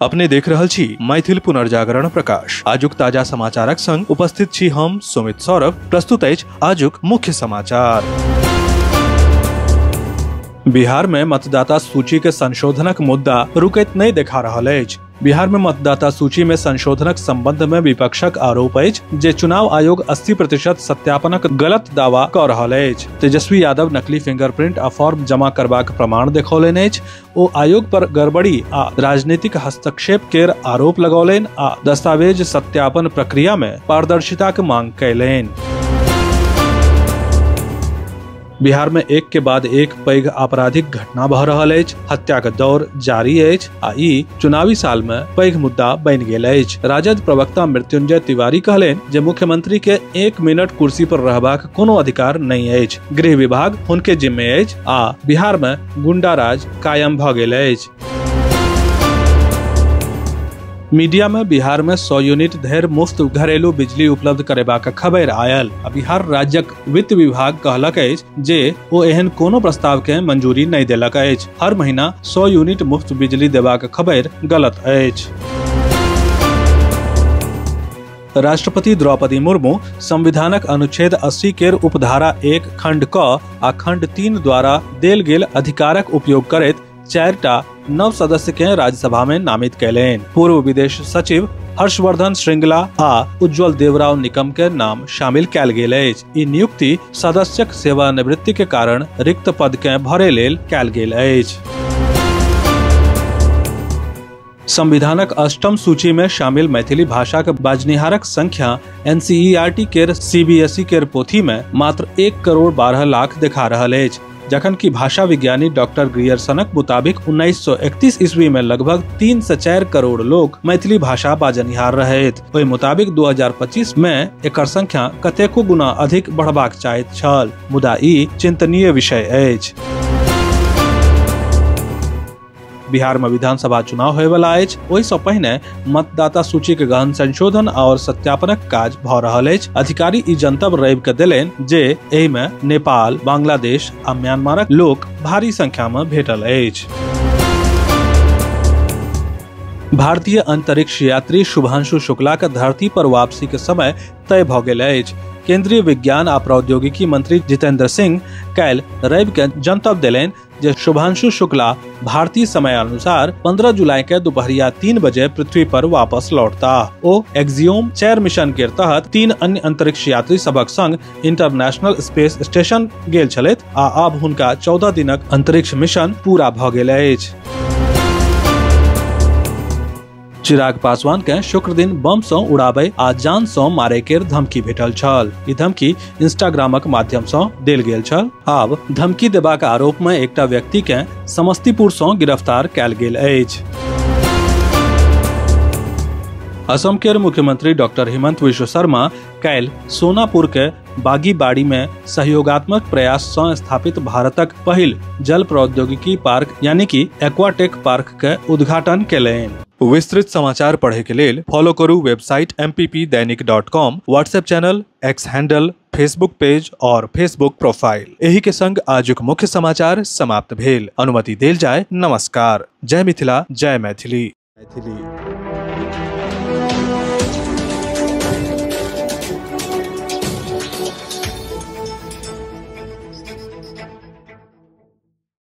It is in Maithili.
अपने देख रहल छी मैथिल पुनर्जागरण प्रकाश। आजुक ताजा समाचारक संग उपस्थित छी हम सुमित सौरभ। प्रस्तुत अछि आजुक मुख्य समाचार। बिहार में मतदाता सूची के संशोधनक मुद्दा रुकैत नहीं देखा रहल अछि। बिहार में मतदाता सूची में संशोधनक संबंध में विपक्षक आरोप अछि जे चुनाव आयोग 80% सत्यापनक गलत दावा क रहल अछि। तेजस्वी यादव नकली फिंगरप्रिंट आ फॉर्म जमा करबाक प्रमाण देखौलनि अछि। ओ आयोग पर गड़बड़ी आ राजनीतिक हस्तक्षेप केर आरोप लगौलनि आ दस्तावेज सत्यापन प्रक्रिया में पारदर्शिताक मांग कयलनि। बिहार में एक के बाद एक पैघ आपराधिक घटना भऽ रहल अछि। हत्या के दौर जारी अछि आ ई चुनावी साल में पैघ मुद्दा बनि गेल अछि। राजद प्रवक्ता मृत्युंजय तिवारी कहलनि जे मुख्यमंत्री के 1 मिनट कुर्सी पर रहबाक कोनो अधिकार नहीं अछि। गृह विभाग हुनके जिम्मे अछि आ बिहार में गुंडा राज कायम भऽ गेल अछि। मीडिया में बिहार में 100 यूनिट धरि मुफ्त घरेलू बिजली उपलब्ध करेबाक खबर आयल आ बिहार राज्यक वित्त विभाग कहलक अछि जे ओ एहन कोनो प्रस्ताव के मंजूरी नहीं देलक अछि। हर महीना 100 यूनिट मुफ्त बिजली देबाक खबर गलत अछि। राष्ट्रपति द्रौपदी मुर्मू संविधानक अनुच्छेद 80 केर उपधारा 1 खंड क आ खंड 3 द्वारा देल गेल अधिकारक उपयोग करैत 4टा नव सदस्य के राज्यसभा में नामित कयलनि। पूर्व विदेश सचिव हर्षवर्धन श्रृंगला आ उज्जवल देवराव निकम के नाम शामिल कयल गेल अछि। ई नियुक्ति सदस्यक सेवानिवृत्ति के कारण रिक्त पद के भरे लेल कयल गेल अछि। संविधानक 8म सूची में शामिल मैथिली भाषाक बाजनिहारक संख्या एनसीईआरटी केर सीबीएसई केर पोथी में मात्र 1,12,00,000 देखा रहल अछि, जखन कि भाषा विज्ञानी डॉक्टर ग्रियर्सनक मुताबिक 1931 ईस्वी में लगभग 3 से 4 करोड़ लोग मैथिली भाषा बाजनिहार रहैत। ओहि मुताबिक 2025 में एकर संख्या कतेको गुना अधिक बढ़बाक चाहैत छल, मुदा ई चिंतनीय विषय अछि। बिहार में विधानसभा चुनाव होयवला अछि। ओहि सँ पहिने मतदाता सूची के गहन संशोधन और सत्यापनक काज भऽ रहल अछि। अधिकारी ई जनतब रवि के देलनि जे एहि में नेपाल, बांग्लादेश आ म्यांमारक लोक भारी संख्या में भेटल अछि। भारतीय अंतरिक्ष यात्री शुभांशु शुक्ला के धरती पर वापसी के समय तय भऽ गेल अछि। केंद्रीय विज्ञान आ प्रौद्योगिकी मंत्री जितेंद्र सिंह काल्हि रवि के जनतब देलनि जे शुभांशु शुक्ला भारतीय समय अनुसार 15 जुलाई के दोपहरिया 3 बजे पृथ्वी पर वापस लौटता। ओ एक्सियोम 4 मिशन के तहत 3 अन्य अंतरिक्ष यात्री सबक संग इंटरनेशनल स्पेस स्टेशन गेल छलथि आ अब हुनका 14 दिनक अंतरिक्ष मिशन पूरा भऽ गेल अछि। चिराग पासवान के शुक्र दिन बम सँ उड़ाबै आ जान सँ मारे के धमकी भेटल छल। ई धमकी इंस्टाग्रामक माध्यम सँ देल गेल छल। आब धमकी देबाक आरोप में एकटा व्यक्ति के समस्तीपुर सँ गिरफ्तार कयल गेल अछि। असम के मुख्यमंत्री डॉक्टर हिमंत विश्व शर्मा काल्हि सोनापुर के बागीबाड़ी में सहयोगात्मक प्रयास सँ स्थापित भारतक पहिल जल प्रौद्योगिकी पार्क यानी कि एक्वाटेक पार्क के उद्घाटन केलनि। विस्तृत समाचार पढ़े के लेल फॉलो करू website mppdainik.com, WhatsApp channel, X handle, Facebook page और फेसबुक प्रोफाइल। एही के संग आजुक मुख्य समाचार समाप्त भेल। अनुमति देल जाय। नमस्कार। जय मिथिला, जय मैथिली। मैथिली।